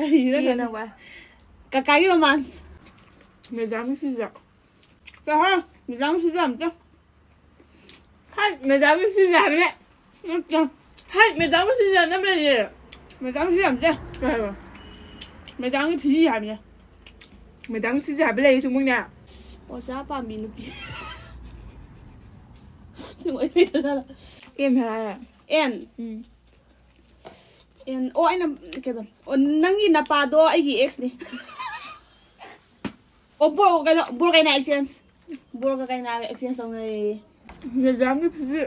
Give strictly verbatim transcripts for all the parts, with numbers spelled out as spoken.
ꯀꯔꯤꯅꯣ ꯈꯪꯗꯦ꯫ ꯀꯥꯀꯥꯒꯤ romance꯫ ꯃꯦꯗꯥꯝꯒꯤ ꯁꯤꯁꯦ꯫ ꯀꯩ ꯍꯥꯏ? ꯃꯦꯗꯥꯝꯒꯤ ꯁꯤꯁꯦ ꯑꯝꯇ꯫ ꯍꯥꯏ, ꯃꯦꯗꯥꯝꯒꯤ ꯁꯤꯁꯦ ꯍꯥꯏꯕꯅꯦ꯫ ꯅꯠꯇꯦ꯫ ꯍꯥꯏ, ꯃꯦꯗꯥꯝꯒꯤ ꯁꯤꯁꯦ ꯍꯥꯏꯅꯕ ꯂꯩꯌꯦ꯫ ꯃꯦꯗꯥꯝꯒꯤ ꯁꯤꯁꯦ ꯑꯝꯇ꯫ ꯀꯩ ꯍꯥꯏꯕ? ꯃꯦꯗꯥꯝꯒꯤ ꯐꯤꯁꯤ ꯍꯥꯏꯕꯅꯦ꯫ ꯃꯦꯗꯥꯝꯒꯤ ꯁꯤꯁꯦ ꯍꯥꯏꯕ ꯂꯩꯌꯦ ꯁꯨꯝ ꯃꯣꯏꯅ꯫ ꯑꯣꯖꯥ ꯄꯥꯝꯕꯤ ꯅꯨꯄꯤ꯫ ꯁꯨꯝ ꯑꯣꯏ ꯂꯩꯇꯖꯥꯠꯂꯣ? ꯑꯦꯟ ꯍꯥꯏꯔꯦ꯫ ꯑꯦꯟ꯫ ꯎꯝ꯫ ꯑꯦꯟ꯫ ꯑꯣ, ꯑꯩꯅ ꯀꯩꯕ? ꯑꯣ, ꯅꯪꯒꯤ ꯅꯄꯥꯗꯣ ꯑꯩꯒꯤ exꯅꯤ꯫ ꯑꯣ, ꯕꯣꯔ ꯀꯩꯅꯣ, ꯕꯣꯔ ꯀꯩꯅꯥ exchange꯫ ꯕꯣꯔꯒ ꯀꯩꯅꯥꯒ exchange ꯇꯧꯅꯔꯦꯌꯦ꯫ ꯃꯦꯗꯥꯝꯒꯤ ꯐꯤꯖꯤ꯫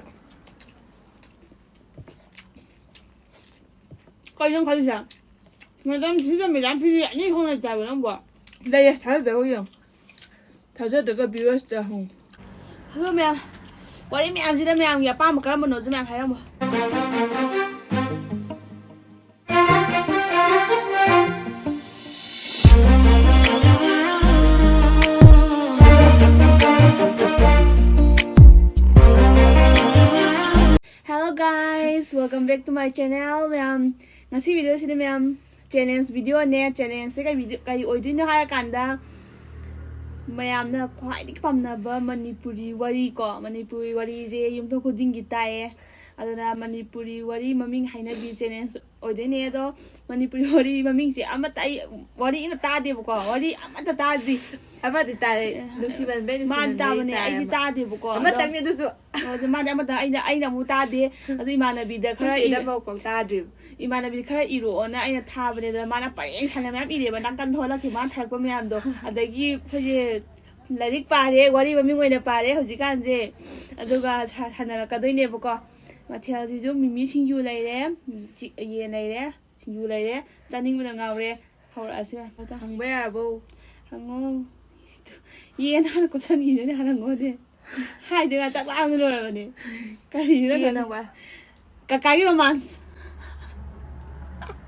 ꯀꯩꯅꯣ ꯅꯪ ꯈꯜꯂꯤꯁꯦ? ꯃꯦꯗꯥꯝ ꯐꯤꯖꯤ, ꯃꯦꯗꯥꯝ ꯐꯤꯖꯤ ꯑꯅꯤ ꯊꯣꯛꯅ ꯆꯥꯏꯕ ꯅꯪꯕꯣ? ꯂꯩꯌꯦ, ꯊꯥꯖꯗꯕ ꯌꯦꯡꯉꯣ꯫ ꯊꯥꯖꯗ꯭ꯔꯒ viewersꯇ ꯍꯪꯉꯨ꯫ ꯍꯜꯂꯣ ꯃꯌꯥꯝ, ꯋꯥꯔꯤ ꯃꯌꯥꯝꯁꯤꯗ ꯃꯌꯥꯝꯒꯤ ꯑꯄꯥꯝꯕ ꯀꯔꯝꯕꯅꯣꯁꯨ ꯃꯌꯥꯝ ꯍꯥꯏꯔꯝꯃꯣ꯫ Hello guys, welcome back to my channel, ꯃꯌꯥꯝ꯫ ꯉꯁꯤ videoꯁꯤꯗꯤ ꯃꯌꯥꯝ challenge videoꯅꯦ꯫ Challengeꯁꯦ ꯀꯩ video, ꯀꯩ ꯑꯣꯏꯗꯣꯏꯅꯣ ꯍꯥꯏꯔꯀꯥꯟꯗ, ꯃꯌꯥꯝꯅ ꯈ꯭ꯋꯥꯏꯗꯒꯤ ꯄꯥꯝꯅꯕ ꯃꯅꯤꯄꯨꯔꯤ ꯋꯥꯔꯤ ꯀꯣ, ꯃꯅꯤꯄꯨꯔꯤ ꯋꯥꯔꯤꯁꯦ ꯌꯨꯝꯊꯣꯡ ꯈꯨꯗꯤꯡꯒꯤ ꯇꯥꯏꯌꯦ꯫ ꯑꯗꯨꯅ ꯃꯅꯤꯄꯨꯔꯤ ꯋꯥꯔꯤ ꯃꯃꯤꯡ ꯍꯥꯏꯅꯕꯤ challenge ꯑꯣꯏꯗꯣꯏꯅꯦ꯫ ꯑꯗꯣ ꯃꯅꯤꯄꯨꯔꯤ ꯋꯥꯔꯤ ꯃꯃꯤꯡꯁꯦ ꯑꯃꯠꯇ, ꯑꯩ ꯋꯥꯔꯤ ꯑꯃ ꯇꯥꯗꯦꯕꯀꯣ, ꯋꯥꯔꯤ ꯑꯃꯠꯇ ꯇꯥꯗ꯭ꯔꯤ꯫ ꯑꯃꯗꯤ ꯇꯥꯔꯦ, ꯅꯨꯡꯁꯤꯃꯟꯕꯩ, ꯃꯥꯗꯤ ꯅꯨꯡꯁꯤꯃꯟꯕꯩ ꯇꯥꯕꯅꯦ, ꯇꯥꯔꯦ ꯑꯩꯗꯤ ꯑꯃ꯫ ꯇꯥꯗꯦꯕꯀꯣ꯫ ꯑꯗꯣ ꯑꯃꯇꯪꯅꯦ ꯑꯗꯨꯁꯨ꯫ ꯑꯗꯨ ꯃꯥꯗꯤ ꯑꯃꯇ, ꯑꯩꯅ, ꯑꯩꯅ ꯑꯃꯨꯛ ꯇꯥꯗꯦ꯫ ꯑꯗꯨ ꯏꯃꯥꯟꯅꯕꯤꯗ ꯈꯔ ꯅꯨꯡꯁꯤꯗ ꯏꯔ-, ꯄꯥꯎ ꯄꯥꯎ ꯇꯥꯗ꯭ꯔꯤ꯫ ꯏꯃꯥꯟꯅꯕꯤꯗ ꯈꯔ ꯏꯔꯛꯑꯣꯅ ꯑꯩꯅ ꯊꯥꯕꯅꯦ꯫ ꯑꯗ ꯃꯥꯅ ꯄꯔꯦꯡ ꯁꯥꯟꯅ ꯃꯌꯥꯝ ꯏꯔꯦꯕ, ꯅꯥꯀꯟ ꯊꯣꯛꯍꯜꯂꯛꯈꯤ ꯃꯥꯅ ꯊꯥꯔꯛꯄ ꯃꯌꯥꯝꯗꯣ꯫ ꯑꯗꯒꯤ ꯑꯩꯈꯣꯏꯁꯦ ꯂꯥꯏꯔꯤꯛ ꯄꯥꯔꯦ, ꯋꯥꯔꯤ ꯃꯃꯤꯡ ꯑꯣꯏꯅ ꯄꯥꯔꯦ ꯍꯧꯖꯤꯛꯀꯥꯟꯁꯦ꯫ ꯑꯗꯨꯒ ꯁꯥ-, ꯁꯥꯟꯅꯔꯛꯀꯗꯣꯏꯅꯦꯕꯀꯣ꯫ ꯃꯊꯦꯜꯁꯤꯁꯨ ꯃꯤꯃꯤ ꯁꯤꯡꯖꯨ ꯂꯩꯔꯦ, ꯆꯤ-, ꯌꯦꯟ ꯂꯩꯔꯦ, ꯁꯤꯡꯖꯨ ꯂꯩꯔꯦ, ꯆꯥꯅꯤꯡꯕꯅ ꯉꯥꯎꯔꯦ꯫ ꯍꯧꯔꯛꯑꯁꯤ ꯃꯌꯥꯝ꯫ ꯍꯪꯕ ꯌꯥꯔꯕꯣ? ꯍꯪꯉꯣ꯫ ꯌꯦꯟ ꯍꯥꯟꯅ ꯀꯨꯞꯁꯟꯈꯤꯗꯣꯏꯅꯦ, ꯍꯥꯟꯅ ꯍꯪꯉꯣꯗꯤ꯫ ꯍꯥꯏꯗꯣꯏ ꯆꯥꯛ ꯂꯥꯝꯕꯅ ꯂꯣꯏꯔꯕꯅꯦ꯫ ꯀꯔꯤꯅꯣ ꯌꯦꯟ ꯈꯪꯗꯦ꯫ ꯍꯪꯕ꯫ ꯀꯀꯥꯒꯤ romance꯫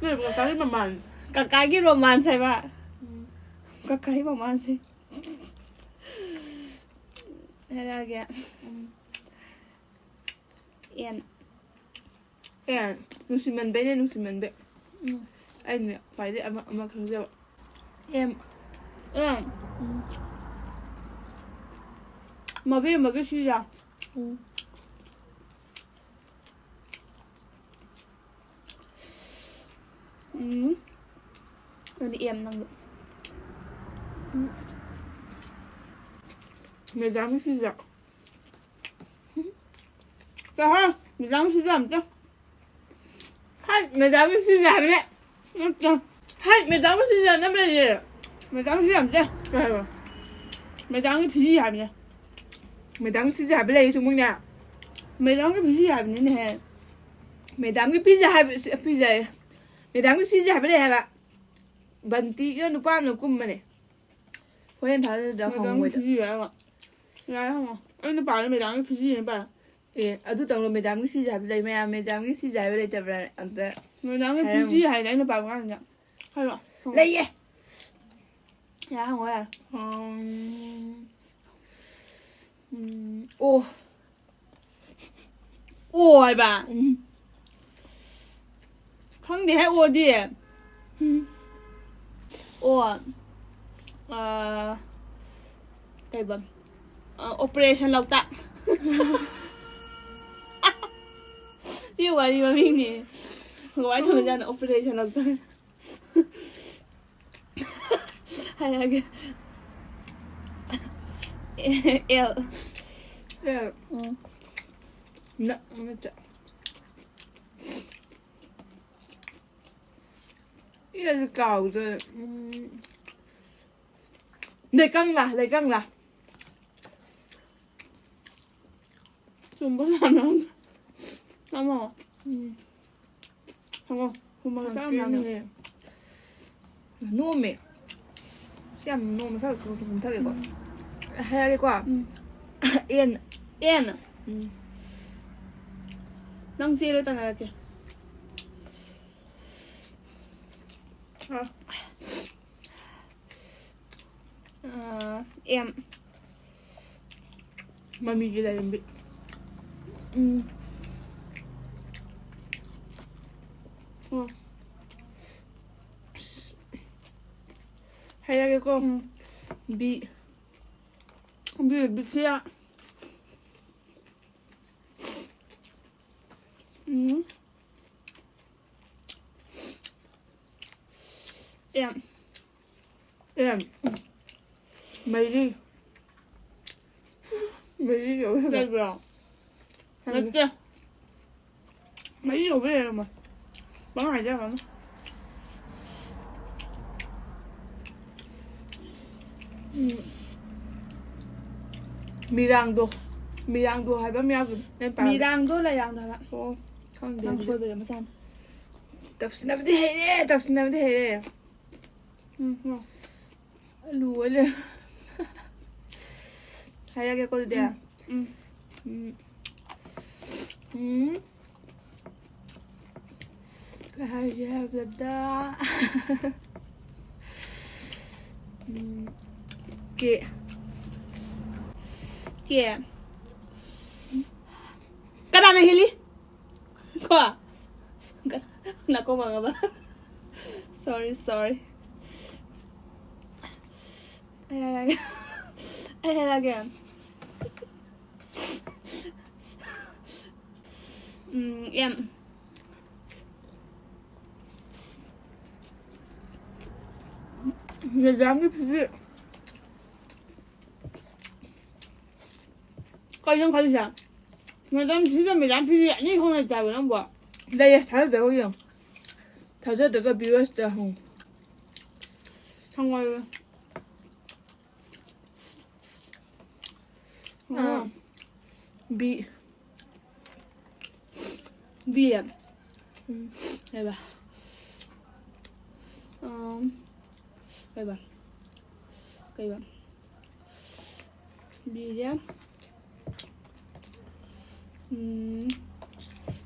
ꯀꯩ ꯀꯀꯥꯒꯤ romance? ꯀꯀꯥꯒꯤ romance ꯍꯥꯏꯕ꯫ ꯎꯝ꯫ ꯀꯀꯥꯒꯤ romance ꯁꯦ꯫ ꯍꯥꯏꯔꯛꯑꯒꯦ꯫ ꯎꯝ꯫ ꯑꯦꯟ꯫ ꯑꯦ, ꯅꯨꯡꯁꯤꯃꯟꯕꯩꯅꯦ, ꯅꯨꯡꯁꯤꯃꯟꯕꯩ꯫ ꯎꯝ꯫ ꯑꯩꯅ ꯈ꯭ꯋꯥꯏꯗꯩ ꯑꯃ, ꯑꯃ ꯈꯪꯖꯕ꯫ ꯑꯦꯝ꯫ ꯑꯦꯝ꯫ ꯎꯝ꯫ ꯃꯕꯦꯝꯃꯒꯤ ꯁꯤꯖ꯫ ꯎꯝ꯫ ꯎꯝ꯫ ꯑꯗꯨꯗꯤ ꯑꯦꯝ ꯅꯪꯗꯣ꯫ ꯎꯝ꯫ ꯃꯦꯗꯥꯝꯒꯤ ꯁꯤꯖ꯫ ꯀꯩ ꯍꯥꯏ? ꯃꯦꯗꯥꯝꯒꯤ ꯁꯤꯖ ꯑꯝꯇ꯫ ꯍꯥꯏ, ꯃꯦꯗꯥꯝꯒꯤ ꯁꯤꯖ ꯍꯥꯏꯕꯅꯦ꯫ ꯅꯠꯇ꯭ꯔꯣ? ꯍꯥꯏ, ꯃꯦꯗꯥꯝꯒꯤ ꯁꯤꯖ ꯍꯥꯏꯅ ꯑꯃ ꯂꯩꯌꯦ꯫ ꯃꯦꯗꯥꯝꯒꯤ ꯁꯤꯖ ꯑꯝꯇ꯫ ꯀꯩ ꯍꯥꯏꯕ? ꯃꯦꯗꯥꯝꯒꯤ ꯐꯤꯖꯤ ꯍꯥꯏꯕꯅꯦ꯫ ꯃꯦꯗꯥꯝꯒꯤ ꯁꯤꯖ ꯍꯥꯏꯕ ꯂꯩꯌꯦ ꯁꯨꯝ ꯃꯣꯏꯅ꯫ ꯃꯦꯗꯥꯝꯒꯤ ꯐꯤꯖꯤ ꯍꯥꯏꯕꯅꯤꯅꯦꯍꯦ꯫ ꯃꯦꯗꯥꯝꯒꯤ ꯄꯤꯖ ꯍꯥꯏꯕ, ꯁꯤ-, ꯄꯤꯖ ꯍꯥꯏꯌꯦ꯫ ꯃꯦꯗꯥꯝꯒꯤ ꯁꯤꯖ ꯍꯥꯏꯕ ꯂꯩ ꯍꯥꯏꯕ꯫ ꯕꯟꯇꯤꯒ ꯅꯨꯄꯥ ꯑꯃꯅ ꯀꯨꯝꯕꯅꯦ꯫ ꯍꯣꯔꯦꯟ ꯊꯥꯖꯗ꯭ꯔꯥ ꯃꯦꯗꯥꯝꯒꯤ ꯍꯪꯉꯣꯏꯗ꯫ ꯐꯤꯖꯤ ꯍꯥꯏꯕ꯫ ꯌꯥꯔꯦ ꯍꯪꯉꯣ꯫ ꯑꯩꯅ ꯄꯥꯕꯗ ꯃꯦꯗꯥꯝꯒꯤ ꯐꯤꯖꯤ ꯍꯥꯏꯅ ꯄꯥꯏ꯫ ꯑꯦ, ꯑꯗꯨꯇꯪꯂꯣ ꯃꯦꯗꯥꯝꯒꯤ ꯁꯤꯖ ꯍꯥꯏꯕ ꯂꯩ? ꯃꯌꯥꯝ ꯃꯦꯗꯥꯝꯒꯤ ꯁꯤꯖ ꯍꯥꯏꯕ ꯂꯩꯇꯕ꯭ꯔꯥ? ꯑꯝꯇ ꯃꯦꯗꯥꯝꯒꯤ ꯍꯥꯏꯔꯝꯃꯨ꯫ ꯐꯤꯖꯤ ꯍꯥꯏꯅ ꯑꯩꯅ ꯄꯥꯕ ꯀꯥꯟꯗ꯫ ꯍꯥꯏꯔꯣ꯫ ꯍꯪꯉꯣ꯫ ꯂꯩꯌꯦ꯫ ꯌꯥꯔꯦ ꯍꯪꯉꯣ ꯌꯥꯔꯦ꯫ ꯎꯝ, ꯎꯝ, ꯑꯣ꯫ ꯑꯣ ꯍꯥꯏꯕ꯫ ꯎꯝ꯫ ꯈꯪꯗꯦꯍꯦ, ꯑꯣꯗꯤ꯫ ꯎꯝ꯫ ꯑꯣ꯫ ꯑꯥ, ꯀꯩꯕ? ꯑꯥ, ꯑꯣꯄꯔꯦꯁꯟ ꯂꯣꯛꯇꯥꯛ꯫ ꯁꯤ ꯋꯥꯔꯤ ꯃꯃꯤꯡꯅꯦ꯫ ꯀꯃꯥꯏꯅ ꯇꯧꯔꯤꯖꯥꯠꯅꯣ? ꯑꯣꯄꯔꯦꯁꯟ ꯂꯣꯛꯇꯥꯛ꯫ ꯍꯥꯏꯔꯛꯑꯒꯦ꯫ ꯑꯦꯜ꯫ ꯑꯦꯜ꯫ ꯎꯝ꯫ ꯅ-, ꯅꯠꯇꯦ꯫ ꯑꯦꯜꯁꯦ ꯀꯥꯎꯗꯣꯔꯦ꯫ ꯎꯝ꯫ ꯂꯩꯀꯪꯂꯥ, ꯂꯩꯀꯪꯂꯥ꯫ ꯆꯨꯝꯕ ꯂꯥꯟꯕ ꯈꯪꯗꯦ꯫ ꯆꯥꯃꯣ꯫ ꯎꯝ꯫ ꯍꯪꯉꯣ꯫ ꯍꯨꯝꯃꯒ ꯆꯥꯝꯃ ꯂꯥꯡꯉꯦ꯫ ꯌꯥꯝ ꯅꯣꯝꯃꯦ꯫ ꯁꯤ ꯌꯥꯝ ꯅꯣꯝꯃꯦ꯫ ꯈꯔ ꯀꯨꯝꯊꯒꯦꯀꯣ꯫ ꯎꯝ꯫ ꯍꯥꯏꯔꯒꯦꯀꯣ꯫ ꯎꯝ꯫ ꯑꯦꯟ꯫ ꯑꯦꯟ꯫ ꯎꯝ꯫ ꯅꯪ ꯆꯦꯜꯂꯣ, ꯇꯥꯟꯅꯔꯛꯀꯦ꯫ ꯑ꯫ ꯑ, ꯑꯦꯝ꯫ ꯃꯃꯤꯒꯤ ꯂꯥꯏꯔꯦꯝꯕꯤ꯫ ꯎꯝ꯫ ꯑꯣ꯫ ꯍꯥꯏꯔꯒꯦꯀꯣ꯫ ꯎꯝ꯫ ꯕꯤ꯫ ꯕꯤ, ꯕꯤꯊꯤꯌꯥ꯫ ꯎꯝ꯫ ꯑꯦꯝ꯫ ꯑꯦꯝ꯫ ꯃꯩꯔꯤ꯫ ꯃꯩꯔꯤ ꯌꯧꯋꯦ꯫ ꯂꯩꯕ꯭ꯔꯣ? ꯈꯪꯗꯦ꯫ ꯅꯠꯇꯦ꯫ ꯃꯩꯔꯤ ꯌꯧꯕ ꯂꯩꯔꯝꯃꯣꯏ꯫ ꯄꯪꯍꯥꯏ ꯍꯥꯏꯖꯔꯛꯀꯅꯨ꯫ ꯎꯝ꯫ ꯃꯤꯔꯥꯡꯗꯣ꯫ ꯃꯤꯔꯥꯡꯗꯣ ꯍꯥꯏꯕ ꯑꯃ ꯌꯥꯎꯈꯤꯕꯅꯦ꯫ ꯑꯩꯅ ꯄꯥꯕꯗ꯫ ꯃꯤꯔꯥꯡꯗꯣ ꯂꯩꯔꯥꯡꯗꯣ ꯍꯥꯏꯕ꯫ ꯑꯣ, ꯈꯪꯗꯦ ꯅꯪ ꯑꯗꯨꯗꯤ꯫ ꯁꯣꯏꯕ ꯃꯆꯥꯅꯤ꯫ ꯇꯧꯁꯤꯟꯅꯕꯗꯤ ꯍꯩꯔꯦ, ꯇꯧꯁꯤꯟꯅꯕꯗꯤ ꯍꯩꯔꯦ꯫ ꯎꯝ, ꯎꯝ꯫ ꯂꯨꯋꯦ ꯂꯩ꯫ ꯍꯥꯏꯔꯒꯦꯀꯣ ꯑꯗꯨꯗꯤ꯫ ꯎꯝ, ꯎꯝ꯫ ꯎꯝ꯫ ꯎꯝ꯫ ꯀꯩ ꯍꯥꯏꯒꯦ ꯍꯥꯏꯕꯗ꯫ ꯎꯝ꯫ ꯀꯦ꯫ ꯀꯦ꯫ ꯀꯅꯥꯅ ꯍꯦꯜꯂꯤ? ꯀꯣ? ꯅꯥꯀꯣꯡ ꯃꯥꯡꯉꯕ? Sorry, sorry. ꯑꯩ ꯍꯥꯏꯔꯛꯑꯒꯦ꯫ ꯑꯩ ꯍꯥꯏꯔꯛꯑꯒꯦ꯫ ꯎꯝ, ꯑꯦꯝ꯫ ꯃꯦꯗꯥꯝꯒꯤ ꯐꯤꯖꯤ꯫ ꯀꯩꯅꯣ ꯅꯪ ꯈꯜꯂꯤꯁꯦ? ꯃꯦꯗꯥꯝ ꯁꯤꯗ ꯃꯦꯗꯥꯝ ꯐꯤꯖꯤ ꯑꯅꯤ ꯊꯣꯛꯅ ꯆꯥꯕ ꯅꯪꯕꯣ? ꯂꯩꯌꯦ, ꯊꯥꯖꯗꯕ ꯌꯦꯡꯉꯣ꯫ ꯊꯥꯖꯗ꯭ꯔꯒ viewers-ꯇ ꯍꯪꯉꯨ꯫ ꯍꯪꯉꯣꯏ꯫ ꯑꯥ꯫ ꯕꯤ꯫ ꯕꯤ꯫ ꯎꯝ꯫ ꯀꯩꯕ? ꯑꯝ, ꯀꯩꯕ? ꯀꯩꯕ? ꯕꯤꯁꯦ꯫ ꯎꯝ꯫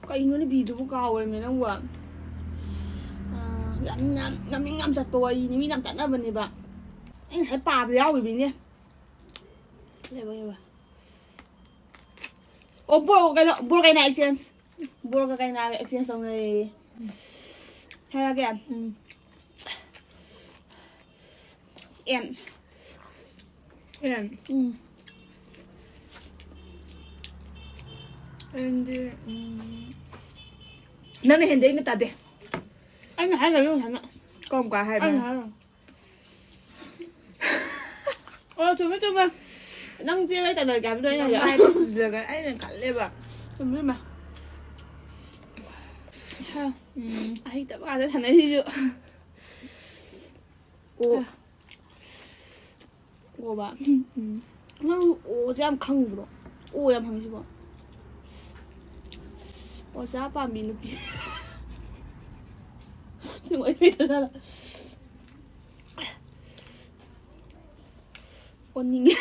ꯀꯩꯅꯣꯅꯦ ꯕꯤꯗꯨꯕꯨ ꯀꯥꯎꯔꯦꯃꯦ ꯅꯪꯕꯨ꯫ ꯑꯥ, ꯌꯥꯝ, ꯌꯥꯝ, ꯌꯥꯝ ꯃꯃꯤꯡ ꯌꯥꯝ ꯆꯠꯄ ꯋꯥꯔꯤꯅꯤ, ꯃꯤ ꯌꯥꯝ ꯆꯠꯅꯕꯅꯦꯕ꯫ ꯑꯩ ꯉꯁꯥꯏ ꯄꯥꯕ ꯌꯥꯎꯔꯤꯕꯅꯤꯅꯦ꯫ ꯀꯩꯕ, ꯀꯩꯕ? ꯑꯣ, ꯕꯣꯔ ꯀꯩꯅꯣ, ꯕꯣꯔ ꯀꯩꯅꯥ exchange꯫ ꯕꯣꯔꯒ ꯀꯩꯅꯥꯒ exchange ꯇꯧꯅꯔꯦꯌꯦ꯫ ꯍꯥꯏꯔꯛꯑꯒꯦ꯫ ꯎꯝ꯫ ꯑꯦꯟ꯫ ꯑꯦꯟ꯫ ꯎꯝ꯫ ꯑꯦꯟꯗꯤ, ꯎꯝ, ꯅꯪꯅ ꯍꯦꯟꯗꯦ, ꯑꯩꯅ ꯇꯥꯗꯦ꯫ ꯑꯩꯅ ꯍꯥꯏꯈ꯭ꯔꯦ ꯉꯁꯥꯏꯅ꯫ ꯀꯔꯝ ꯀꯥꯟ ꯍꯥꯏꯕ? ꯑꯩꯅ ꯍꯥꯏꯈ꯭ꯔꯦ꯫ ꯑꯣ, ꯆꯨꯝꯃꯦ, ꯆꯨꯝꯃꯦ꯫ ꯅꯪ ꯆꯦ ꯋꯥꯔꯤ ꯇꯥꯟꯅꯔꯒꯦ ꯍꯥꯏꯕꯗꯣ ꯑꯩꯅ ꯍꯥꯏꯕ꯫ ꯅꯃꯥꯏꯗꯣ ꯁꯤꯖꯤꯜꯂꯒ ꯑꯩꯅ ꯈꯜꯂꯦꯕ꯫ ꯆꯨꯝꯃꯦ, ꯆꯨꯝꯃꯦ꯫ ꯍꯥ꯫ ꯎꯝ꯫ ꯑꯍꯩꯇꯕ ꯉꯥꯛꯇ ꯁꯥꯟꯅꯩꯁꯤꯁꯨ꯫ ꯑꯣ꯫ ꯑꯣꯕ꯫ ꯎꯝ꯫ ꯅꯪ ꯑꯣꯁꯦ ꯌꯥꯝ ꯈꯪꯕ꯭ꯔꯣ? ꯑꯣ ꯌꯥꯝ ꯈꯪꯉꯤꯁꯤꯕꯣ? ꯑꯣꯖꯥ ꯄꯥꯝꯕꯤ ꯅꯨꯄꯤ꯫ ꯁꯤ ꯃꯣꯏ ꯂꯩꯇꯖꯥꯠꯂꯣ? ꯑꯣꯟꯅꯤꯡꯉꯦ꯫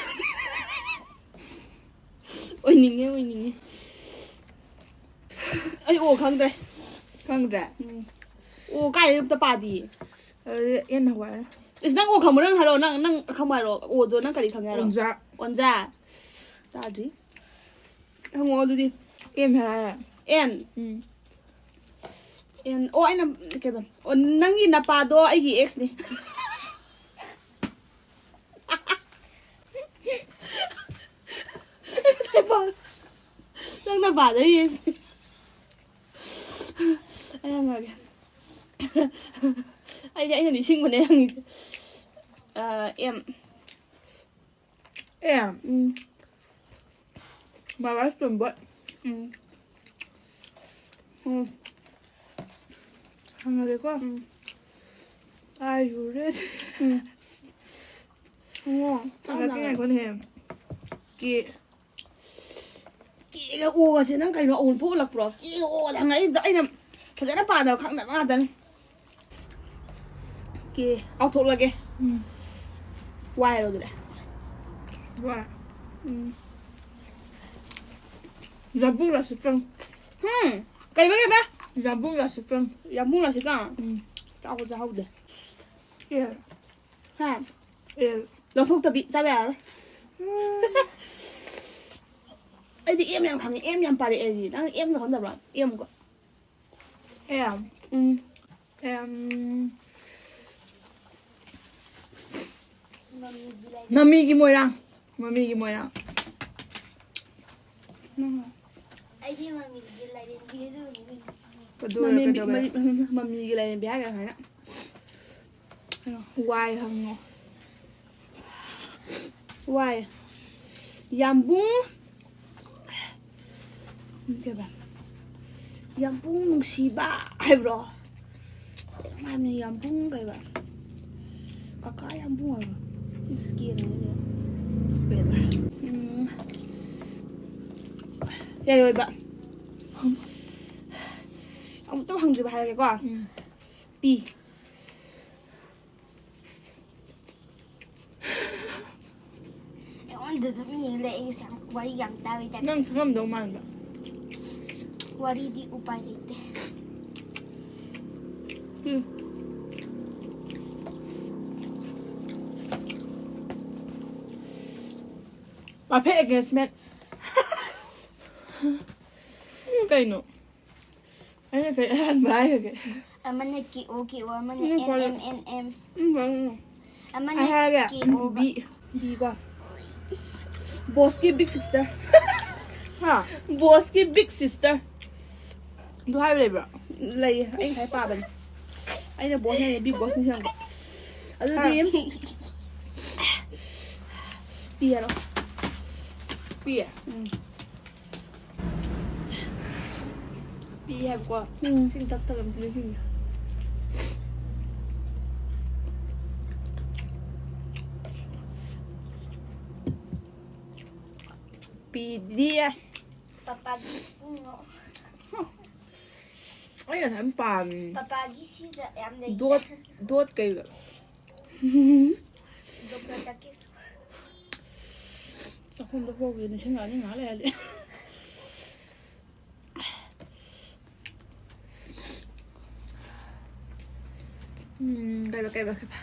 ꯑꯣꯏꯅꯤꯡꯉꯦ, ꯑꯣꯏꯅꯤꯡꯉꯦ꯫ ꯑꯩ ꯑꯣ ꯈꯪꯗ꯭ꯔꯦ꯫ ꯈꯪꯗ꯭ꯔꯦ? ꯎꯝ꯫ ꯑꯣ ꯀꯥꯏꯗꯩ ꯑꯝꯇ ꯄꯥꯗꯤꯌꯦ꯫ ꯑꯗꯨꯗꯤ ꯑꯦꯟ ꯍꯧꯔꯛꯑꯅꯤ꯫ ꯏꯁ, ꯅꯪ ꯑꯣ ꯈꯪꯕ꯭ꯔꯣ? ꯅꯪ ꯍꯥꯏꯔꯛꯑꯣ꯫ ꯅꯪ, ꯅꯪ ꯈꯪꯕ ꯍꯥꯏꯔꯛꯑꯣ꯫ ꯑꯣꯗꯣ ꯅꯪ ꯀꯔꯤ ꯈꯪꯉꯦ ꯍꯥꯏꯔꯛꯑꯣ꯫ ꯑꯣꯟꯖꯥ꯫ ꯑꯣꯟꯖꯥ? ꯇꯥꯗ꯭ꯔꯤ꯫ ꯍꯪꯉꯛꯑꯣ ꯑꯗꯨꯗꯤ꯫ ꯑꯦꯟ ꯍꯥꯏꯔꯦ꯫ ꯑꯦꯟ? ꯎꯝ꯫ ꯑꯦꯟ꯫ ꯑꯣ, ꯑꯩꯅ ꯀꯩꯕ? ꯑꯣ, ꯅꯪꯒꯤ ꯅꯄꯥꯗꯣ ꯑꯩꯒꯤ ꯑꯦꯛꯁꯅꯤ꯫ ꯅꯪ ꯅꯄꯥꯗꯣ ꯑꯩꯒꯤ ꯑꯦꯛꯁꯅꯤ꯫ ꯑꯩ ꯍꯪꯉꯛꯑꯒꯦ꯫ ꯑꯩꯗꯤ ꯑꯩꯅ ꯅꯤꯡꯁꯤꯡꯕꯅꯦ ꯍꯪꯉꯤꯁꯦ꯫ Uh, um. Um. Um. My wife's doing what? Um. Um. ꯍꯪꯉꯒꯦꯀꯣ꯫ Um. Are you ready? Um. ꯍꯪꯉꯣ꯫ ꯍꯪꯉꯛꯀꯦ, ꯉꯥꯏꯈꯣꯅꯦꯍꯦ꯫ ꯀꯦ꯫ ꯀꯦꯒ ꯑꯣꯒꯁꯦ ꯅꯪ ꯀꯩꯅꯣ ꯑꯋꯨꯟꯄꯣꯠ ꯎꯠꯂꯛꯄ꯭ꯔꯣ? ꯀꯦꯒ ꯑꯣꯒꯗ ꯍꯪꯉꯛꯏꯕꯗꯣ ꯑꯩꯅ ꯐꯖꯅ ꯄꯥꯗꯕ ꯈꯪꯗꯕ ꯉꯥꯛꯇꯅꯤ꯫ ꯀꯦ, ꯀꯥꯎꯊꯣꯛꯂꯒꯦ꯫ ꯎꯝ꯫ ꯋꯥꯏꯔꯣ ꯑꯗꯨꯗꯤ꯫ ꯋꯥꯏ꯫ ꯎꯝ꯫ ꯌꯥꯝꯕꯨꯡ ꯔꯥꯁꯤꯇ꯭ꯔꯪ꯫ ꯍꯨꯝ? ꯀꯩꯕ, ꯀꯩꯕ? ꯌꯥꯝꯕꯨꯡ ꯔꯥꯁꯤꯇ꯭ꯔꯪ꯫ ꯌꯥꯝꯕꯨꯡ ꯔꯥꯁꯤꯇ꯭ꯔꯪ? ꯎꯝ꯫ ꯆꯥꯕ ꯆꯥꯍꯧꯗꯦ꯫ ꯑꯦ꯫ ꯍꯥ? ꯑꯦ꯫ ꯂꯧꯊꯣꯛꯇꯕꯤ ꯆꯥꯕ ꯌꯥꯔꯔꯣꯏ꯫ ꯎꯝ꯫ ꯑꯩꯗꯤ ꯑꯦꯝ ꯌꯥꯝ ꯈꯪꯉꯦ, ꯑꯦꯝ ꯌꯥꯝ ꯄꯥꯔꯛꯑꯦ ꯑꯩꯗꯤ꯫ ꯅꯪ ꯑꯦꯝꯗꯣ ꯈꯪꯗꯕ꯭ꯔꯣ? ꯑꯦꯝ ꯀꯣ꯫ ꯑꯦꯝ꯫ ꯎꯝ꯫ ꯑꯦꯝ꯫ ꯃꯃꯤꯒꯤ ꯃꯣꯏꯔꯥꯡ꯫ ꯃꯃꯤꯒꯤ ꯃꯣꯏꯔꯥꯡ꯫ ꯑꯩꯗꯤ ꯃꯃꯤꯒꯤ ꯂꯥꯏꯔꯦꯝꯕꯤꯁꯨ ꯎꯅꯤꯡꯉꯤ꯫ ꯀꯗꯧꯔꯦ, ꯃꯃꯤ-, ꯀꯗꯧꯔꯦ? ꯃꯃꯤ-, ꯃꯃꯤꯒꯤ ꯂꯥꯏꯔꯦꯝꯕꯤ ꯍꯥꯏꯒ꯭ꯔꯦ ꯁꯨꯃꯥꯏꯅ꯫ ꯋꯥꯏ ꯍꯪꯉꯣ꯫ ꯋꯥꯏ꯫ ꯌꯥꯝꯕꯨꯡ꯫ ꯀꯩꯕ? ꯌꯥꯝꯕꯨꯡ ꯅꯨꯡꯁꯤꯕ ꯍꯥꯏꯕ꯭ꯔꯣ? ꯀꯩꯅꯣꯝ ꯍꯥꯏꯕꯅꯤ, ꯌꯥꯝꯕꯨꯡ ꯀꯩꯕ? ꯀꯀꯥ ꯌꯥꯝꯕꯨꯡ ꯍꯥꯏꯕ꯭ꯔꯣ? ꯏꯁꯀꯦꯟ ꯍꯥꯏꯕ꯭ꯔꯣ? ꯀꯩꯕ? ꯎꯝ꯫ ꯌꯥꯏ ꯑꯣꯏꯕ꯫ ꯑꯃꯨꯛꯇꯪ ꯍꯪꯗ꯭ꯔꯤꯕ ꯍꯥꯏꯔꯒꯦꯀꯣ꯫ ꯎꯝ꯫ ꯄꯤ꯫ ꯑꯩꯉꯣꯟꯗ ꯑꯗꯨꯝ ꯌꯦꯡ ꯂꯩ, ꯑꯩꯁꯦ ꯌꯥꯝ ꯋꯥꯔꯤ ꯌꯥꯝ ꯇꯥꯕꯩ ꯇꯥꯏꯞ꯫ ꯅꯪ ꯈꯪꯉꯝꯗꯧ ꯃꯥꯟꯕ꯫ ꯋꯥꯔꯤꯗꯤ ꯎꯄꯥꯏ ꯂꯩꯇꯦ꯫ ꯎꯝ꯫ Perfect engagement꯫ ꯀꯩꯅꯣ? ꯑꯩ ꯉꯁꯥꯏ ꯑꯍꯥꯟꯕ ꯍꯥꯏꯈ꯭ꯔꯒꯦ꯫ ꯑꯃꯅ ꯀꯦ ꯑꯣ ꯀꯦ ꯑꯣ, ꯑꯃꯅ ꯎꯝ, ꯑꯦꯟ ꯀꯣꯟꯅ꯫ ꯑꯦꯝ ꯑꯦꯟ ꯑꯦꯝ꯫ ꯎꯝ, ꯀꯣꯟꯅ꯫ ꯑꯃꯅ ꯑꯩ ꯍꯥꯏꯔꯒꯦ꯫ ꯀꯦ ꯑꯣ ꯕꯤ꯫ ꯕꯤ ꯀꯣ꯫ ꯕꯣꯁꯀꯤ big sister꯫ ꯍꯥ? ꯕꯣꯁꯀꯤ big sister꯫ ꯑꯗꯨ ꯍꯥꯏꯕ ꯂꯩꯕ꯭ꯔꯣ? ꯂꯩꯌꯦ, ꯑꯩ ꯉꯁꯥꯏ ꯄꯥꯕꯅꯦ꯫ ꯑꯩꯅ ꯕꯣꯁ ꯍꯥꯏꯅ big boss ꯅꯤꯡꯁꯤꯡꯉꯛꯄ꯫ ꯑꯗꯨꯗꯤ ꯍꯥ꯫ ꯄꯤ ꯍꯥꯏꯔꯣ꯫ ꯄꯤ? ꯎꯝ꯫ ꯄꯤ ꯍꯥꯏꯕꯀꯣ꯫ ꯎꯝ꯫ ꯏꯁꯤꯡ ꯊꯛ ꯊꯛ ꯑꯝꯇ ꯅꯤꯡꯁꯤꯡꯒꯦ꯫ ꯄꯤꯗꯤ꯫ ꯄꯄꯥꯒꯤ ꯄꯨꯡꯅꯣ꯫ ꯑꯩ ꯉꯁꯥꯏ ꯌꯥꯝ ꯄꯥꯝꯃꯤ꯫ ꯄꯄꯥꯒꯤ ꯁꯤꯁꯦ ꯌꯥꯝ ꯂꯩ꯫ ꯗꯣꯠ, ꯗꯣꯠ ꯀꯩꯕ? ꯗꯣꯛꯇꯔ ꯇꯥꯀꯤꯁ꯫ ꯆꯥꯛꯈꯨꯝꯗ ꯍꯣꯡꯒꯦ ꯅꯤꯡꯁꯤꯡꯉꯛꯑꯅꯤ ꯉꯥꯏꯍꯥꯛ ꯂꯩꯔꯗꯤ꯫ ꯎꯝ, ꯀꯩꯕ, ꯀꯩꯕ, ꯀꯩꯕ?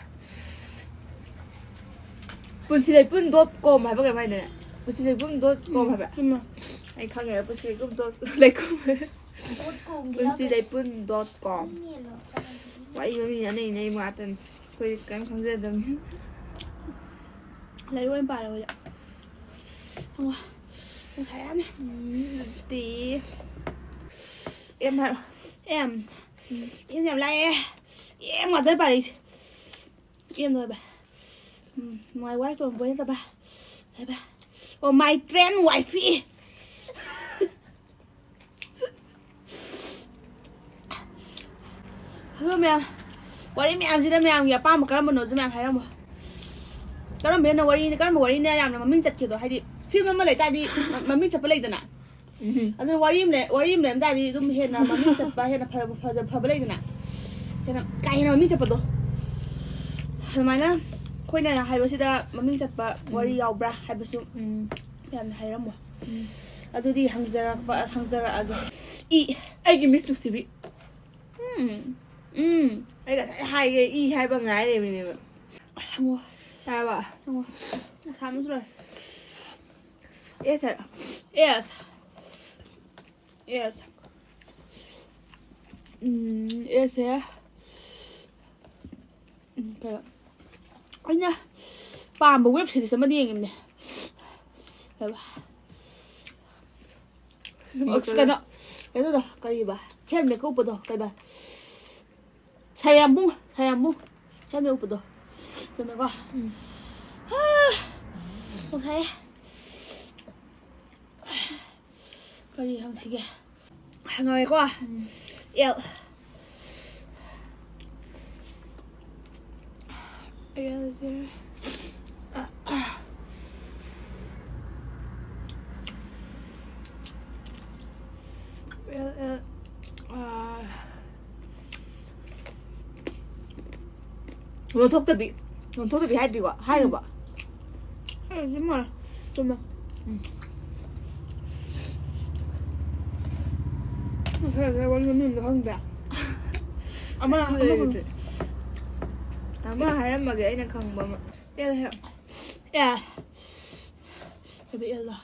ꯄꯨꯟꯁꯤ ꯂꯩꯄꯨꯟ dot com ꯍꯥꯏꯕ ꯀꯩꯅꯣꯝ ꯍꯥꯏꯗꯥꯏꯅꯦ? ꯄꯨꯟꯁꯤ ꯂꯩꯄꯨꯟ dot com ꯎꯝ, ꯍꯥꯏꯕ? ꯆꯨꯝꯃꯦ꯫ ꯑꯩ ꯈꯪꯉꯦꯕ, ꯄꯨꯟꯁꯤ ꯂꯩꯄꯨꯟ dot, ꯂꯩꯄꯨꯟ꯫ Dot com ꯒꯤ ꯄꯨꯟꯁꯤ ꯌꯥꯎꯗꯣꯏꯅꯦ꯫ ꯂꯩꯄꯨꯟ dot com꯫ ꯃꯤ ꯌꯦꯜꯂꯣ꯫ ꯋꯥꯔꯤ ꯃꯃꯤꯡ ꯑꯅꯩ ꯑꯅꯩ ꯉꯥꯛꯇꯅꯤ꯫ ꯑꯩꯈꯣꯏ ꯀꯔꯤꯝ ꯈꯪꯖꯗꯕꯅꯤ꯫ ꯂꯥꯏꯔꯤꯛ ꯑꯣꯏꯅ ꯄꯥꯔꯦ ꯑꯩꯈꯣꯏꯗꯤ꯫ ꯑꯣ, ꯄꯨꯡꯈꯥꯏ ꯌꯥꯝꯃꯦ꯫ ꯎꯝ, ꯑꯗꯨꯗꯤ ꯑꯦꯝ ꯍꯥꯏꯔꯣ꯫ ꯑꯦꯝ꯫ ꯎꯝ꯫ ꯑꯦꯝ ꯌꯥꯝ ꯂꯥꯛꯑꯦ꯫ ꯑꯦꯝ ꯉꯥꯛꯇꯅꯦ ꯄꯥꯔꯛꯏꯁꯦ꯫ ꯑꯦꯝꯗꯣ ꯍꯥꯏꯕ꯫ ꯎꯝ, my wife ꯇꯣꯡꯕ ꯅꯠꯇꯕ꯫ ꯍꯥꯏꯕ꯫ ꯑꯣ, my train wifey꯫ ꯍꯜꯂꯣ ꯃꯌꯥꯝ, ꯋꯥꯔꯤ ꯃꯌꯥꯝꯁꯤꯗ ꯃꯌꯥꯝꯒꯤ ꯑꯄꯥꯝꯕ ꯀꯔꯝꯕꯅꯣꯁꯨ ꯃꯌꯥꯝ ꯍꯥꯏꯔꯝꯃꯣ꯫ ꯀꯔꯝꯕ ꯍꯦꯟꯅ ꯋꯥꯔꯤꯅ, ꯀꯔꯝꯕ ꯋꯥꯔꯤꯅ ꯌꯥꯝꯅ ꯃꯃꯤꯡ ꯆꯠꯀꯦꯗꯣ, ꯍꯥꯏꯗꯤ ꯐꯤꯂꯝ ꯑꯃ ꯂꯩꯇꯥꯔꯗꯤ ꯃ-, ꯃꯃꯤꯡ ꯆꯠꯄ ꯂꯩꯗꯅ꯫ ꯎꯝ꯫ ꯑꯗꯨꯅ ꯋꯥꯔꯤ ꯑꯃ ꯂꯩ, ꯋꯥꯔꯤ ꯑꯃ ꯂꯩꯔꯝ ꯇꯥꯔꯗꯤ ꯑꯗꯨꯝ ꯍꯦꯟꯅ ꯃꯃꯤꯡ ꯆꯠꯄ, ꯍꯦꯟꯅ ꯐꯖꯕ, ꯐꯖ-, ꯐꯕ ꯂꯩꯗꯅ꯫ ꯍꯦꯟꯅ ꯀꯥ ꯍꯦꯟꯅ ꯃꯃꯤꯡ ꯆꯠꯄꯗꯣ꯫ ꯑꯗꯨꯃꯥꯏꯅ ꯑꯩꯈꯣꯏꯅ ꯍꯥꯏꯕꯁꯤꯗ ꯃꯃꯤꯡ ꯆꯠꯄ ꯋꯥꯔꯤ ꯎꯝ꯫ ꯌꯥꯎꯕ꯭ꯔꯥ ꯍꯥꯏꯕꯁꯨ ꯎꯝ꯫ ꯌꯥꯝꯅ ꯍꯥꯏꯔꯝꯃꯣ꯫ ꯎꯝ꯫ ꯑꯗꯨꯗꯤ ꯍꯪꯖꯔꯛꯄ, ꯍꯪꯖꯔꯛꯑꯒꯦ꯫ ꯏ꯫ ꯑꯩꯒꯤ ꯃꯤꯁ ꯅꯨꯡꯁꯤꯕꯤ꯫ ꯎꯝ꯫ ꯎꯝ꯫ ꯑꯩ ꯉꯁꯥꯏ ꯍꯥꯏꯒꯦ, ꯏ ꯍꯥꯏꯕ ꯉꯥꯏ ꯂꯩꯕꯅꯦꯕ꯫ ꯍꯪꯉꯣ꯫ ꯇꯥꯔꯕ? ꯍꯪꯉꯣ꯫ ꯁꯥꯕꯅꯁꯨ ꯂꯣꯏꯔꯦ꯫ ꯑꯦꯁ ꯍꯥꯏꯔꯣ꯫ ꯑꯦꯁ꯫ ꯑꯦꯁ꯫ ꯎꯝ, ꯑꯦꯁꯁꯦ꯫ ꯎꯝ, ꯀꯩꯅꯣ, ꯑꯩꯅ ꯄꯥꯝꯕ web series ꯑꯃꯗꯤ ꯌꯦꯡꯉꯤꯕꯅꯦ꯫ ꯀꯩꯕ? ꯑꯁ, ꯀꯩꯅꯣ, ꯀꯩꯅꯣꯗꯣ, ꯀꯔꯤꯕ? Helmet ꯀ ꯎꯞꯄꯗꯣ, ꯀꯩꯕ? ꯁꯥꯔꯌꯥꯝꯕꯨꯡ, ꯁꯥꯔꯌꯥꯝꯕꯨꯡ꯫ Helmet ꯎꯞꯄꯗꯣ꯫ ꯆꯨꯝꯃꯦꯀꯣ? ꯎꯝ꯫ ꯍꯥ, ꯄꯨꯡꯈꯥꯏ꯫ ꯀꯔꯤ ꯍꯪꯁꯤꯒꯦ? ꯍꯪꯉꯒꯦꯀꯣ꯫ ꯎꯝ꯫ ꯑꯦꯜ꯫ ꯑꯦꯜꯁꯦ꯫ ꯑꯦꯜ, ꯑꯦꯜ, ꯑꯥ꯫ ꯂꯣꯟꯊꯣꯛꯇꯕꯤ꯫ ꯂꯣꯟꯊꯣꯛꯇꯕꯤ ꯍꯥꯏꯗ꯭ꯔꯤꯀꯣ? ꯍꯥꯏꯔꯕꯣ? ꯍꯥꯏꯔꯗꯤ ꯃꯥꯜꯂꯦ꯫ ꯆꯨꯝꯃꯦ꯫ ꯎꯝ꯫ ꯉꯁꯥꯏ ꯉꯁꯥꯏ ꯋꯥꯔꯤ ꯃꯃꯤꯡꯗꯣ ꯈꯪꯗꯦ꯫ ꯑꯃ, ꯑꯃ ꯈꯪꯗꯦ꯫ ꯑꯃ ꯍꯥꯏꯔꯝꯃꯒꯦ ꯑꯩꯅ ꯈꯪꯕ ꯑꯃ꯫ ꯑꯦꯜ ꯍꯥꯏꯔꯛꯑꯣ꯫ ꯑꯦ꯫ ꯀꯩꯕ ꯑꯦꯜꯗꯣ?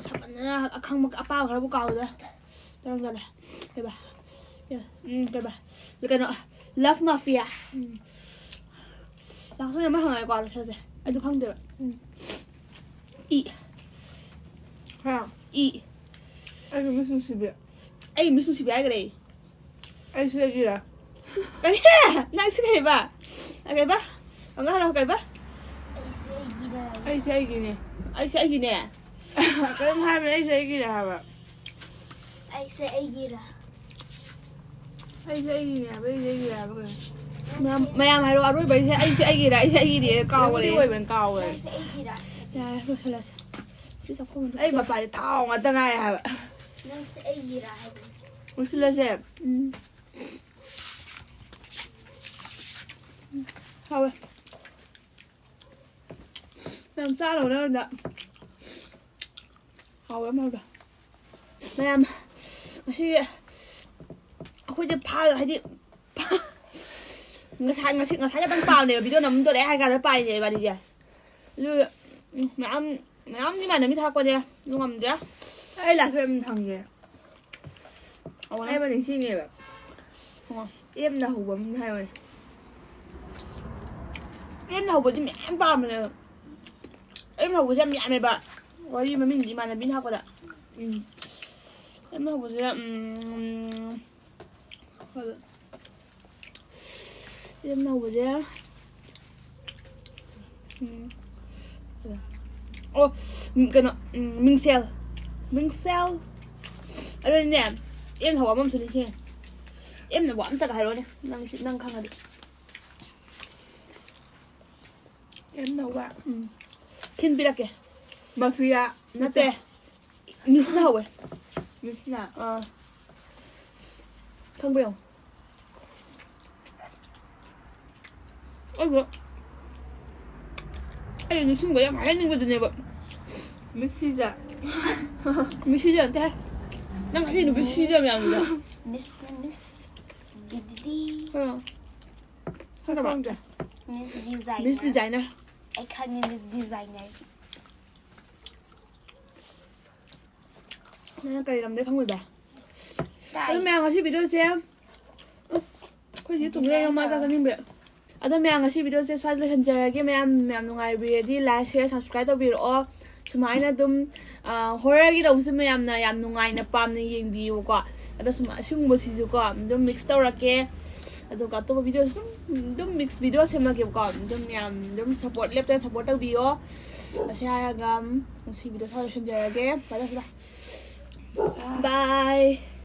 ꯁꯥꯃꯟꯗꯅ ꯑꯈꯪꯕ ꯑꯄꯥꯕ ꯈꯔꯕꯨ ꯀꯥꯎꯗ꯫ ꯇꯔꯪ ꯆꯠꯂꯦ꯫ ꯀꯩꯕ? ꯎꯝ, ꯀꯩꯕ? ꯀꯩꯅꯣ, Love Mafia꯫ ꯎꯝ꯫ ꯂꯥꯁ ꯑꯣꯏꯅ ꯑꯃ ꯍꯪꯉꯛꯑꯦꯀꯣ, ꯂꯣꯏꯁꯜꯂꯁꯦ꯫ ꯑꯗꯨ ꯈꯪꯗꯦꯕ꯫ ꯎꯝ꯫ ꯏ꯫ ꯍꯥ? ꯏ꯫ ꯑꯩꯒꯤ ꯃꯤꯁ ꯅꯨꯡꯁꯤꯕꯤ꯫ ꯑꯩ ꯃꯤꯁ ꯅꯨꯡꯁꯤꯕꯤ ꯍꯥꯏꯈ꯭ꯔꯦ꯫ ꯑꯩ ꯁꯤ ꯑꯩꯒꯤꯔꯥ? ꯀꯔꯤ? ꯅꯪ ꯁꯤ ꯀꯩꯕ? ꯀꯩꯕ? ꯑꯃꯨꯛ ꯍꯥꯏꯔꯛꯑꯣ, ꯀꯩꯕ? ꯑꯩꯁꯦ ꯑꯩꯒꯤꯔꯥ? ꯑꯩꯁꯦ ꯑꯩꯒꯤꯅꯦ꯫ ꯑꯩꯁꯦ ꯑꯩꯒꯤꯅꯦ꯫ ꯀꯔꯤꯝ ꯍꯥꯏꯕꯅꯦ, ꯑꯩꯁꯦ ꯑꯩꯒꯤꯅꯦ ꯍꯥꯏꯕ꯫ ꯑꯩꯁꯦ ꯑꯩꯒꯤꯔꯥ? ꯑꯩꯁꯦ ꯑꯩꯒꯤꯅꯦ ꯍꯥꯏꯕ, ꯑꯩꯁꯦ ꯑꯩꯒꯤꯅꯦ ꯍꯥꯏꯕ ꯀꯩꯅꯣ? ꯃꯌꯥꯝ, ꯃꯌꯥꯝ ꯍꯥꯏꯔꯣ, ꯑꯔꯣꯏꯕ ꯑꯩꯁꯦ, ꯑꯩꯁꯦ ꯑꯩꯒꯤꯔꯥ, ꯑꯩꯁꯦ ꯑꯩꯒꯤꯅꯦ ꯀꯥꯎꯈ꯭ꯔꯦ꯫ ꯑꯗꯨꯗꯤ ꯑꯣꯏꯕꯅꯤ, ꯀꯥꯎꯈ꯭ꯔꯦ꯫ ꯅꯪꯁꯦ ꯑꯩꯒꯤꯔꯥ? ꯌꯥꯔꯦ, ꯂꯣꯏꯁꯤꯜꯂꯁꯦ꯫ ꯁꯤ ꯆꯥꯛꯈꯨꯝ ꯑꯝꯇ ꯑꯩ ꯃꯄꯥꯁꯦ ꯊꯥꯎ ꯉꯥꯛꯇ ꯉꯥꯏ ꯍꯥꯏꯕ꯫ ꯅꯪꯁꯦ ꯑꯩꯒꯤꯔꯥ ꯍꯥꯏꯕꯅꯤ꯫ ꯂꯣꯏꯁꯤꯜꯂꯁꯦ꯫ ꯎꯝ꯫ ꯍꯥꯎꯋꯦ꯫ ꯌꯥꯝ ꯆꯥꯔꯕ ꯅꯪꯅ? ꯍꯥꯎꯋꯦ, ꯌꯥꯝ ꯍꯥꯎꯋꯦ꯫ ꯃꯌꯥꯝ, ꯉꯁꯤ ꯑꯩꯈꯣꯏꯁꯦ ꯐꯥ-, ꯍꯥꯏꯗꯤ, ꯉꯁꯥꯏ, ꯉꯁꯤ, ꯉꯁꯥꯏ ꯈꯛꯇꯪ ꯄꯥꯕꯅꯦꯕ, video ꯅꯝꯗꯣꯔꯦ ꯍꯥꯏ ꯀꯥꯟꯗ ꯄꯥꯏꯅꯦ ꯏꯕꯥꯅꯤꯁꯦ꯫ ꯑꯗꯨ, ꯎꯝ, ꯃꯌꯥꯝ, ꯃꯌꯥꯝ ꯏꯃꯥꯟꯅꯕꯤ ꯊꯥꯔꯛꯄꯁꯦ, ꯑꯗꯨ ꯉꯝꯗꯦ꯫ ꯑꯩ last word ꯑꯃ ꯍꯪꯒꯦ꯫ ꯑꯧ, ꯑꯩ ꯑꯃ ꯅꯤꯡꯁꯤꯡꯉꯦꯕ꯫ ꯍꯪꯉꯣ꯫ ꯑꯦꯝꯅ ꯍꯧꯕ ꯑꯃ ꯍꯥꯏꯌꯣꯅꯦ꯫ ꯑꯦꯝꯅ ꯍꯧꯕꯗꯤ ꯃꯌꯥꯝ ꯄꯥꯝꯕꯅꯦ꯫ ꯑꯦꯝꯅ ꯍꯧꯕꯁꯦ ꯌꯥꯝ ꯌꯥꯝꯃꯦꯕ꯫ ꯋꯥꯔꯤ ꯃꯃꯤꯡꯗꯤ ꯏꯃꯥꯟꯅꯕꯤꯅ ꯍꯥꯏꯔꯛꯄꯗ꯫ ꯎꯝ꯫ ꯑꯦꯝꯅ ꯍꯧꯕꯁꯦ, ꯎꯝ, ꯍꯣꯏ꯫ ꯑꯦꯝꯅ ꯍꯧꯕꯁꯦ, ꯎꯝ, ꯑꯣ, ꯎꯝ, ꯀꯩꯅꯣ, ꯎꯝ, ꯃꯤꯡꯁꯦꯜ꯫ ꯃꯤꯡꯁꯦꯜ꯫ ꯑꯗꯨꯅꯦ, ꯑꯦꯝꯅ ꯍꯧꯕ ꯑꯃꯁꯨ ꯅꯤꯡꯁꯤꯡꯉꯦ꯫ ꯑꯦꯝꯅ ꯍꯧꯕ ꯑꯝꯇꯒ ꯍꯥꯏꯔꯛꯑꯣꯅꯦ, ꯅꯪ ꯁꯤ, ꯅꯪ ꯈꯪꯉꯗꯤ꯫ ꯑꯦꯝꯅ ꯍꯧꯕ? ꯎꯝ꯫ Hint ꯄꯤꯔꯛꯀꯦ꯫ ꯃꯥꯐꯤꯌꯥ꯫ ꯅꯠꯇꯦ꯫ ꯅꯠꯇꯦ꯫ ꯃꯤꯁꯅ ꯍꯧꯋꯦ꯫ ꯃꯤꯁꯅ? ꯑꯥ꯫ ꯈꯪꯕ꯭ꯔꯥ ꯌꯦꯡꯉꯣ꯫ ꯑꯩꯗꯣ, ꯑꯩ ꯅꯤꯡꯁꯤꯡꯕ ꯌꯥꯝ ꯍꯥꯏꯍꯟꯅꯤꯡꯕꯗꯨꯅꯦꯕ꯫ ꯃꯤꯁ ꯁꯤꯖ꯫ ꯃꯤꯁ ꯁꯤꯖ ꯅꯠꯇꯦꯍꯦ꯫ ꯅꯪ ꯍꯥꯏꯗꯤ ꯅꯨꯄꯤ ꯁꯤꯖ ꯃꯌꯥꯝꯗꯨꯗ꯫ ꯃꯤꯁ, ꯃꯤꯁ ꯗꯤꯗꯤ꯫ ꯑꯥ꯫ ꯈꯪꯗ꯭ꯔꯕ? ꯈꯪꯗ꯭ꯔꯦ꯫ ꯃꯤꯁ ꯗꯤꯖꯥꯏꯅꯔ꯫ ꯃꯤꯁ ꯗꯤꯖꯥꯏꯅꯔ꯫ ꯑꯩ ꯈꯪꯉꯦ, ꯃꯤꯁ ꯗꯤꯖꯥꯏꯅꯔ꯫ ꯅꯪꯅ ꯀꯔꯤ ꯂꯝꯗꯩ ꯈꯪꯉꯤꯕ? ꯇꯥꯏ꯫ ꯑꯗꯨ ꯃꯌꯥꯝ, ꯉꯁꯤ videoꯁꯦ, ꯎꯝ, ꯑꯩꯈꯣꯏ ꯆꯦ ꯇꯣꯝꯕꯤꯒ ꯃꯥ ꯆꯥꯛ ꯆꯥꯅꯤꯡꯕ꯫ ꯑꯗꯣ ꯃꯌꯥꯝ, ꯉꯁꯤ ꯚꯤꯗꯤꯑꯣꯁꯦ ꯁ꯭ꯋꯥꯏꯗ ꯂꯣꯏꯁꯤꯟꯖꯔꯒꯦ꯫ ꯃꯌꯥꯝ ꯃꯌꯥꯝ ꯅꯨꯡꯉꯥꯏꯕꯤꯔꯗꯤ like, share, subscribe ꯇꯧꯕꯤꯔꯛꯑꯣ꯫ ꯁꯨꯃꯥꯏꯅ ꯑꯗꯨꯝ ꯍꯣꯔꯔꯒꯤ ꯇꯧꯕꯁꯦ ꯃꯌꯥꯝꯅ ꯌꯥꯝ ꯅꯨꯡꯉꯥꯏꯅ ꯄꯥꯝꯅ ꯌꯦꯡꯕꯤꯌꯨꯀꯣ꯫ ꯑꯗꯣ ꯁꯨꯝ ꯑꯁꯤꯒꯨꯝꯕꯁꯤꯁꯨꯀꯣ ꯑꯗꯨꯝ ꯃꯤꯛꯁ ꯇꯧꯔꯛꯀꯦ꯫ ꯑꯗꯨꯒ ꯑꯇꯣꯞꯄ ꯚꯤꯗꯤꯑꯣꯁꯨ ꯁꯨꯝ ꯑꯗꯨꯝ ꯃꯤꯛꯁ ꯚꯤꯗꯤꯑꯣ ꯁꯦꯝꯃꯛꯀꯦꯕꯀꯣ꯫ ꯑꯗꯨꯝ ꯃꯌꯥꯝ ꯑꯗꯨꯝ ꯁꯞꯄꯣꯔꯠ ꯂꯦꯞꯇꯅ ꯁꯞꯄꯣꯔꯠ ꯇꯧꯕꯤꯌꯣ꯫ ꯑꯁꯤ ꯍꯥꯏꯔꯒ ꯉꯁꯤ ꯚꯤꯗꯤꯑꯣ ꯁ꯭ꯋꯥꯏꯗ ꯂꯣꯏꯁꯤꯟꯖꯔꯒꯦ꯫ Bye bye꯫